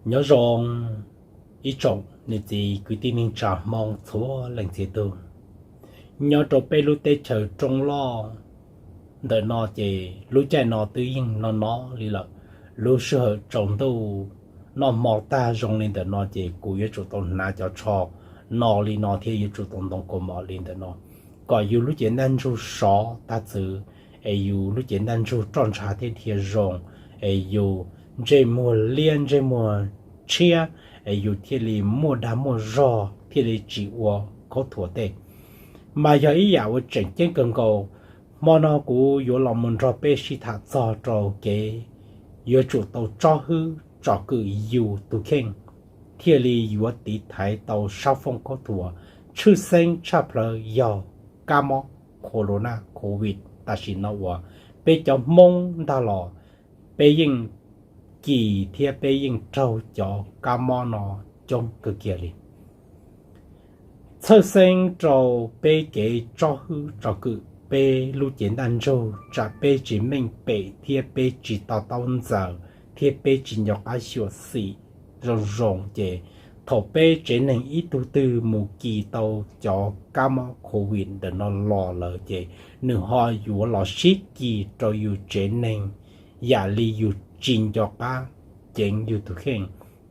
Nyob zoo ib tsoom niam txiv kwv tij neej tsa Hmoob txhua leej txhia tus. Nyob rau peb lub teb chaws roob loj ntawm no ces lub caij no twb yeej no no li lawm. Lub sij hawm tsaus ntuj noj hmo tag zoo li ntawm no ces kuv yuav tsum tau hnav cov tsho no li no thiab yuav tsum tau ntoo kaus mom li ntawm no, kom yus lub cev ntaj ntsug sov tag txwv, es yus lub cev ntaj ntsug roj ntsha thiaj dhia zoo, es yus ntsej muag liab ntsej muag tshiab, es yus thiaj li muaj dag muaj zog thiaj li tsis ua khaub thuas tej. Mas yog ib yam uas tseem ceeb kawg nkaus. Hmo no kuv yuav los mus nrog peb sib tham txog rau kev yuav tsum tau tsob hwb tsom kwm yus tus kheej thiaj li yuav tiv thaiv tau sab foob khaub thuas tshwj xeeb tshaj plaws yog kab mob corona covid tam sim no uas peb cov Hmoob ntag los peb yeej kis thiab peb yeej raug cov kab mob no coob kawg kiag li. Txhawj xeeb rau peb kev tsob hwb tsom kwm peb lub cev ntaj ntsug tsam peb tsis meej pem thiab peb tsis to taub ntxaws thiab peb tsis nco qab xyuam xim zoo zoo ces thaum peb tsev neeg ib tug twg mus kis tau cov kab mob covid ntawm no los lawm ces nws ho yuav los sib kis rau yus tsev neeg yam li yus tsis nco qab ceev yus tus kheej.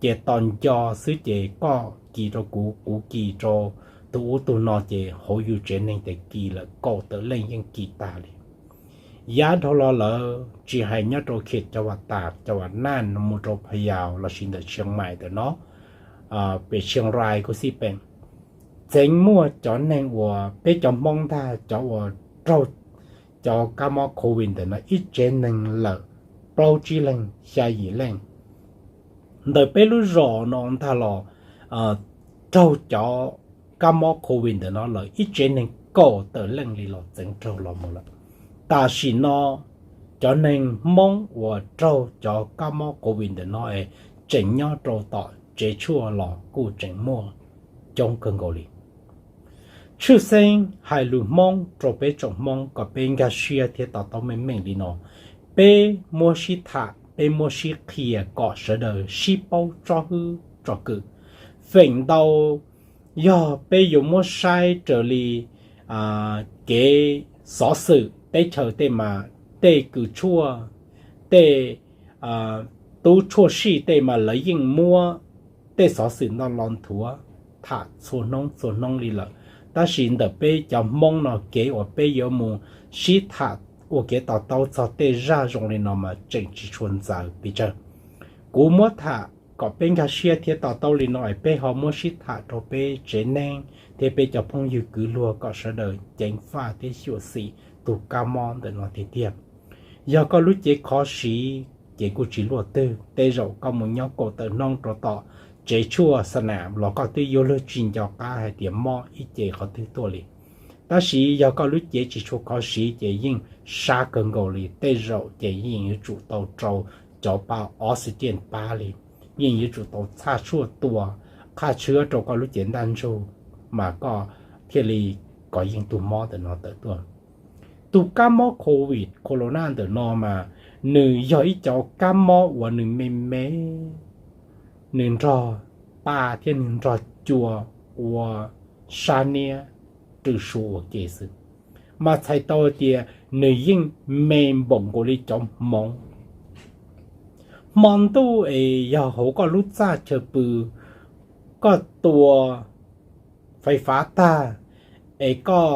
Ces tos nco xwb ces koj kis rau kuv, kuv kis rau tus ub tus no ces hauv yus tsev neeg ces kis lawm kaum tawm leej yeej kis tag li. Yav dhau los lawm tsis hais nyob rau khej cov Vam Tas cov Vam Naj mus rau Pha Yaus lossis ntawm Tsheej Maim ntawm no, pem Tsheej Rai kuj xij peem, txeev muaj cov neeg uas peb cov Hmoob ntag cov uas raug cov kab mob covid ntawm no ib tsev neeg lawm plaub tsib leeg xya yim leej. Ntawm peb lub zos no ntag los raug cov kab mob covid ntawm no lawm ib tsev neeg kaum tawm leej li los txeev raug los mus lawm. Tam sim no cov neeg Hmoob uas raug cov kab mob covid ntawm no es tseem nyob rau tom tsev tshuaj los kuj tseem muaj coob kawg nkaus li. Tshwj xeeb hais lus Hmoob rau peb tsoom Hmoob kom peb nkag siab thiab to taub meej meej li no. Peb muab sib tham, peb muab sib qhia kom sawv daws sib paub tsob hwb tsom kwm. Feem ntau yog peb yuav muab saib raws li kev xov xwm teb chaws tej mas tej kws tshuaj, tej tub tshuaj sij tej mas lawv yeej muab tej xov xwm no los nthuav tham txhua hnub txhua hnub li lawm. Tab sis ntawm peb cov Hmoob no kev uas peb yuav mus sib tham ua kev to taub txog tej zaj zoo li no mas tseem tsis tshua ntxaws pes tsawg. Kuv muab tham kom peb nkag siab thiab to taub li no es peb ho muab sib tham rau peb tsev neeg thiab peb cov phooj ywg kwv luag kom sawv daws ceev faj thiab xyuam xim tus kab mob ntawm no tiag tiag. Yog koj lub cev khov siv ces kuj tsis luaj twg, tej zaum koj mus nyob kaum tawm hnub rau tom tsev tshuaj xa nam los koj twb yuav luag tsis nco qab hais tias mob ib ce qhov twg tuaj li. Tab sis yog koj lub cev tsis tshua khov siv ces yeej sab kawg nkaus li, tej zaum ces yeej yuav tsum tau rau cov pa oxygen pab li, yeej yuav tsum tau txhaj tshuaj tua, qhaj tshwb rau koj lub cev ntaj ntsug mas koj thiaj li kov yeej tus mob ntawm no tawm tuaj. Tus kab mob covid corona ntawm no mas nws yog ib cov kab mob uas nws me me, nws nrog pa thiab nws nrog cua ua sab niab rw su ua ke xwb. Mas txhais tau tias nws yeej me npaum nkaus li cov hmoov. Hmo ntuj es yog hauv koj lub txaj chaw pw, koj tua fais fav tag es koj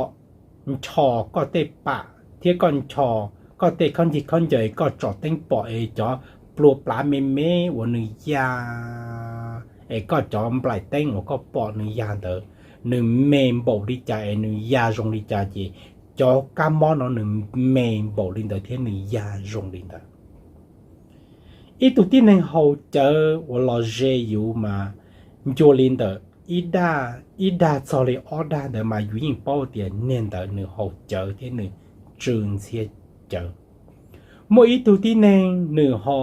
nchos koj tej pam thiab koj nchos koj tej khaub ncig khaub ncaws es koj tsom teeb pom es cov plua plav me me uas nws ya, es koj cov nplaim teeb uas koj pom nws ya ntawd, nws me npaum li cas es nws ya zoo li cas ces cov kab mob no nws me npaum li ntawd thiab nws ya zoo li ntawd. Ib tug tib neeg haus cawv uas los ze yus mas ncua li ntawm ib dag, ib dag txog li ob dag ntawd mas yus yeej paub tias niag ntawd nws haus cawv thiab nws tsw ntxhiab cawv. Muaj ib tug tib neeg nws ho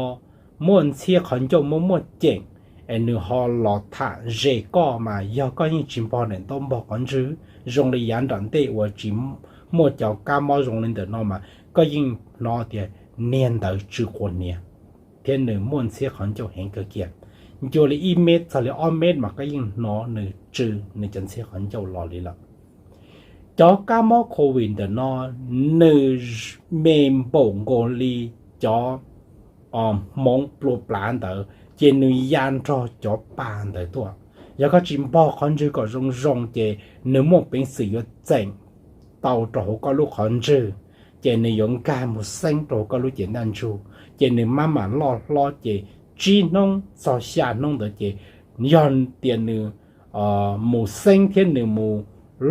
muaj ntxhiab qhov ncauj muaj muaj ceem es nws ho los tham ze koj mas yog koj yeej tsis npog daim ntaub npog qhov ntswg, zoo li yav nram ntej uas tsis muaj cov kab mob zoo li ntawm no mas koj yeej hnov tias niag ntawd tsw quav hniav thiab nws muaj ntxhiab qhov ncauj heev kawg kiag. ncua li ib mev txog li ob mev mas koj yeej hnov nws tsw nws cov ntxhiab qhov ncauj los li lawm. Cov kab mob covid ntawm no nws me npaum nkaus li cov hmoov plua plav ntawd ces nws ya nrog cov pa ntawd tuaj. Yog koj tsis npog qhov ntswg kom zoo zoo ces nws muaj peev xwm yuav txeem tau rau hauv koj lub qhov ntswg, ces nws yuav nkag mus xeeb rau hauv koj lub cev ntaj ntsug, ces nws maj mam loj hlob ces tsib hnub txog xya hnub ntawd ces yog tias nws mus xeeb thiab nws mus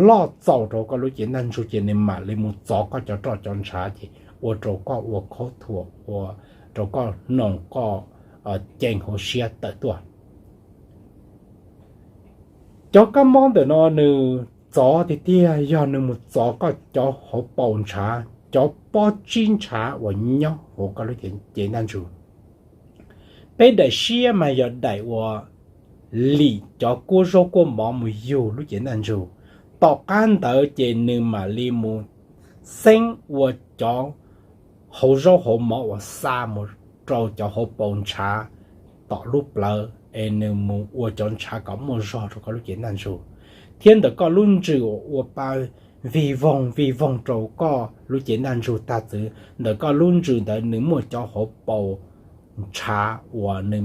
loj txaus rau koj lub cev ntaj ntsug ces nws mam li mus txov koj cov roj cov ntshav ces ua rau koj ua khaub thuas, ua rau koj hnoos koj cees hauv siab tawm tuaj. Cov kab mob ntawm no nws txov tiag tiag yog nws mus txov koj cov hauv paus ntshav, cov pob tsib ntshav uas nyob hauv koj lub cev ntaj ntsug. Peb daim siab mas yog daim uas lim cov kuab zaub kuab mov mus yug lub cev ntaj ntsug. Tom qab ntawd ces nws mam li mus xeeb ua cov hauv zaub hauv mov uas xa mus rau cov hauv paus ntshav tom lub plawv es nws mus ua cov ntshav kom muaj zog rau koj lub cev ntaj ntsug. Thiab ntawm koj lub ntsws uas ua pa vig voog vig voog rau koj lub cev ntaj ntsug tag txwv, ntawm koj lub ntsws ntawd nws muaj cov hauv paus ntshav uas nws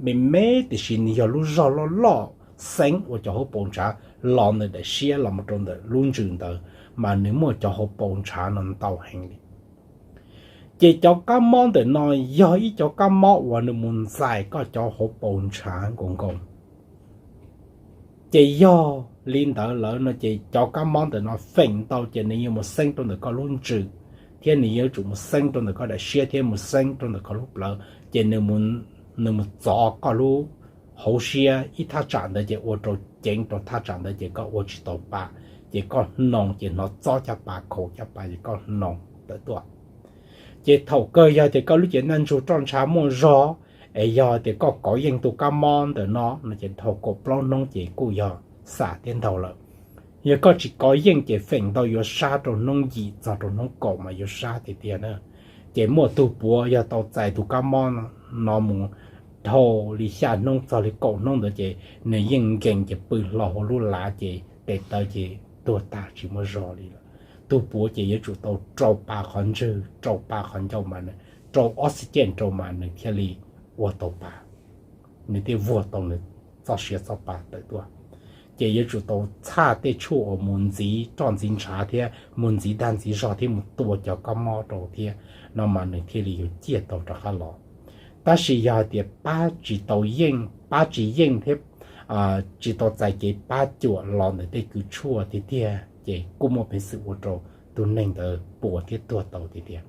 me me tiam sis nws yog lub zog loj loj xeeb ua cov hauv paus ntshav los ntawm daim siab los mus rau ntawm lub ntsws ntawd, mas nws muaj cov hauv paus ntshav no ntau heev li. Ces cov kab mob ntawm no yog ib cov kab mob uas nws mus ntxais koj cov hauv paus ntshav nkaus nkaus. Ces yog li ntawd lawm no ces cov kab mob ntawm no feem ntau ces nws yuav mus xeeb rau ntawm koj lub ntsws, thiab nws yuav tsum mus xeeb rau ntawm koj daim siab thiab mus xeeb rau ntawm koj lub plawv, ces nws mus txov koj lub hauv siab ib thaj tsam ntawd ces ua rau ceev rau thaj tsam ntawd ces koj ua tsis tau pa, ces koj hnoos ces hnov txob caj pas khaus caj pas ces koj hnoos tawm tuaj. Ces thaum kawg yog tias koj lub cev ntaj ntsug roj ntsha muaj zog, es yog tias koj kov yeej tus kab mob ntawm no no ces dhau kaum plaub hnub ces kuj yog xam thiab ntaug lawm. Yog koj tsis kov yeej ces feem ntau yuav sab rau hnub yim txog rau hnub kaum mas yuav sab tiag tiag na. Ces muaj tug puav yog tau txais tus kab mob no mus dhau li xya hnub txog li kaum hnub ntawd ces nws yeej nkees ces pw hlo hauv lub lav ces tes taw ces tuag tag tsis muaj zog li lawm. Tug puav ces yuav tsum tau rau pa qhov ntswg, rau pa qhov ncauj mas nws rau oxygen rau mas nws thiaj li ua tau pa, nws thiaj vuag tau nws txoj sia txoj pa tawm tuaj. Ces yuav tsum tau txhaj tej tshuaj uas mus ntxiv roj ntxiv ntshav thiab mus ntxiv dag ntxiv zog thiab mus tua cov kab mob rau thiab no mas nws thiaj li yuav ciaj tau rov qab los. Tab sis yog hais tias pab tsis tau yeej, pab tsis yeej thiab tsis tau txais kev pab cuam los ntawm tej kws tshuaj tiag tiag ces kuj muaj peev xwm ua rau tus neeg ntawd puas thiab tuag tau tiag tiag.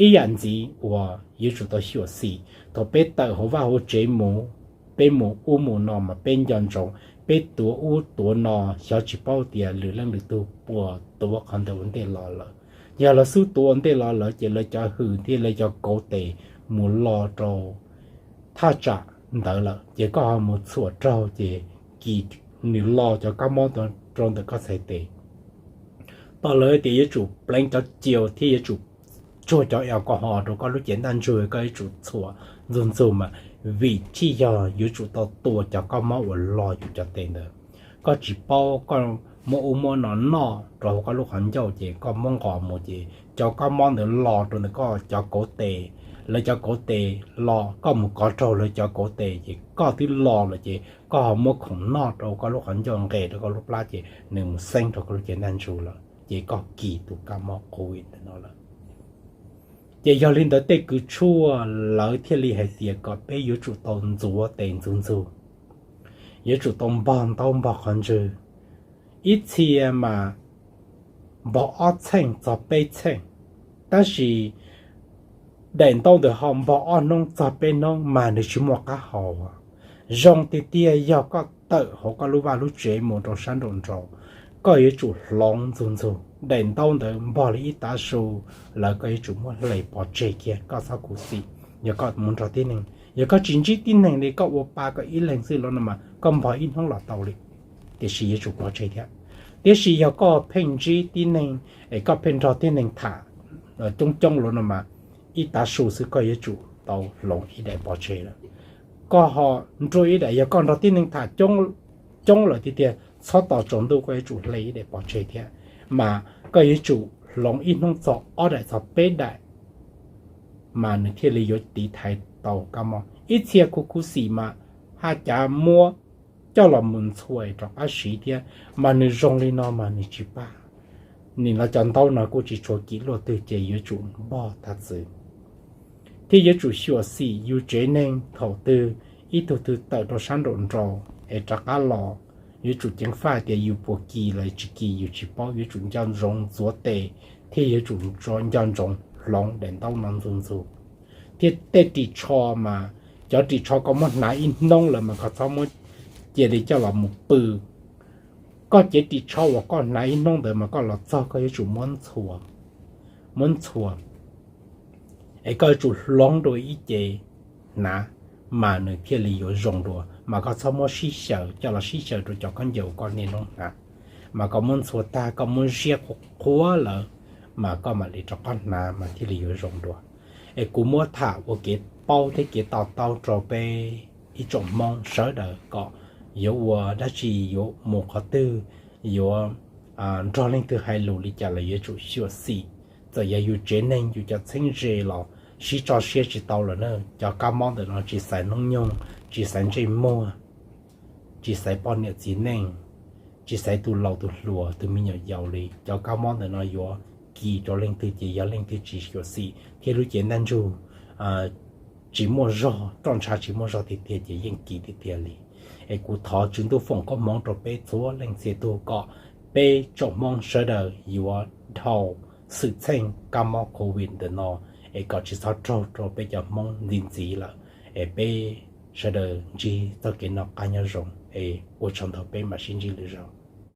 Ib yam ntxiv uas yuav tsum tau xyuam xim, thaum peb tawm hauv vaj hauv tsev mus, peb mus ub mus no mas peb nco ntsoov, peb tuav ub tuav no xyov tsis paub tias lwm leej lwm tug puas tuav qhov ntawd ua ntej los lawm. Yog lawv xub tuav ua ntej los lawm ces lawv cov hws thiab lawv cov kauv tes mus lo rau thaj tsam ntawd lawm ces koj ho mus txhuam raug ces kis nws lo cov kab mob rau ntawm koj txhais tes. Tau lawv tias yuav tsum pleev cov cia thiab yuav tsum tsuag cov alcohol rau koj lub cev ntaj ntsug, koj yuav tsum txhuam ntxug ntxug mas vim thiaj yog yuav tsum tau tua cov kab mob uas lo yus cov tes ntawd. Koj tsis paub, koj muab ub muab no noj rau hauv koj lub qhov ncauj ces koj muab nqos mus ces cov kab mob ntawd lo rau ntawm koj cov kauv tes, lawv cov kauv tes lo, koj mus kov raug lawv cov kauv tes ces koj twb lo lawm ces koj ho muab khoom noj rau koj lub qhov ncauj nqes rau koj lub plab ces nws mus xeeb rau koj lub cev ntaj ntsug lawm ces koj kis tus kab mob covid ntawm no lawm. Ces yog li ntawd tej kws tshuaj lawv thiaj li hais tias kom peb yuav tsum tau ntxuav tes ntxug ntxug, yuav tsum tau npog ntaub npog qhov ntswg, ib txhia mas npog ob txheej txog peb txheej, tab sis daim ntaub ntawd ho npog ob hnub txog peb hnub mas nws tsis muaj qab haus. Zoo tiag tiag yog koj tawm hauv koj lub vaj lub tsev mus rau sab nraum nraud, koj yuav tsum hloov ntxug ntxug. Daim ntaub ntawd npog li ib tav su lawm koj yuav tsum muab hle pov tseg kiag, koj txhob khuv xim. Yog koj mus nrog tib neeg, yog koj tsis ntsib tib neeg li, koj ua pa koj ib leeg xwb los no mas koj npog ib hnub los tau li, tiam sis yuav tsum pov tseg thiab. Tiam sis yog koj pheej ntsib tib neeg es koj pheej nrog tib neeg tham coob coob los no mas ib tav su xwb koj yuav tsum tau hloov ib daim pov tseg lawm. koj ho nrog ib daim, yog koj nrog tib neeg tham coob lawm tiag tiag, txhob tos tsaus ntuj koj yuav tsum hle ib daim pov tseg thiab, mas koj yuav tsum hloov ib hnub txog ob daim txog peb daim, mas nws thiaj li yuav tiv thaiv tau kab mob. Ib txhia khuv khuv xim mas haj cav muab coj los mus ntxhua rov qab siv thiab, mas nws zoo li no mas nws tsis pab. Nim no cov ntaub no kuj tsis tshua kim luaj twg ces yuav tsum npog thaj txwv thiab yuav tsum xyuam xim yus tsev neeg thaum twg ib tug twg tawm rau sab nraum nraud es rov qab los, yuav tsum ceev faj tias yus puas kis los tsis kis yus tsis paub, yuav tsum nco ntsoov ntxuav tes thiab yuav tsum nco ntsoov hloov daim ntaub no ntxhua ntxhua. Thiab tej ris tsho mas, cov ris tsho koj muab hnav ib hnub lawm mas koj txhob muab cia li coj los mus pw. Koj cev ris tsho uas koj hnav ib hnub ntawd mas koj los txog koj yuav tsum muab ntxhua, muab ntxhua es koj yuav tsum hloov dua ib ce hnav, mas nws thiaj li yuav zoo dua. Mas koj txhob muab sib xyaw, coj los sib xyaw rau cov khaub ncaws uas koj niaj hnub hnav, mas koj muab ntxhua tag koj muab ziab qhuav qhuav lawm, mas koj mam li rov qab hnav mas thiaj li yuav zoo dua. Es kuv muab tham ua kev paub thiab kev to taub rau peb ib tsoom Hmoob sawv daws kom yuav ua dab tsi, yuav mus qhov twg, yuav nrog leej twg hais lus li cas los yuav tsum xyuam xim. Txawm yog yus tsev neeg yus cov txheeb ze los sib tso siab tsis tau lawm na. Cov kab mob ntawm no tsis xaiv hnub nyoog, tsis xaiv ntsej muag, tsis xaiv poj niam txiv neej, tsis xaiv tus laus tus hluas tus me nyuam yaus li. Cov kab mob ntawm no yuav kis rau leej twg ces yog leej twg tsis xyuam xim thiab lub cev ntaj ntsug tsis muaj zog, roj ntsha tsis muaj zog tiag tiag ces yeej kis tiag tiag li. Es kuv thov Tswv Ntuj foom koob hmoov rau peb txhua leej txhia tug kom peb tsoom Hmoob sawv daws yuav dhau xwm txheej kab mob covid ntawm no, es kom tsis txhob raug rau peb cov Hmoob ntxiv ntxiv lawm, es peb sawv daws ntsib txoj kev noj qab nyob zoo, es ua tsaug ntau, peb mam sib ntsib lwm zaus.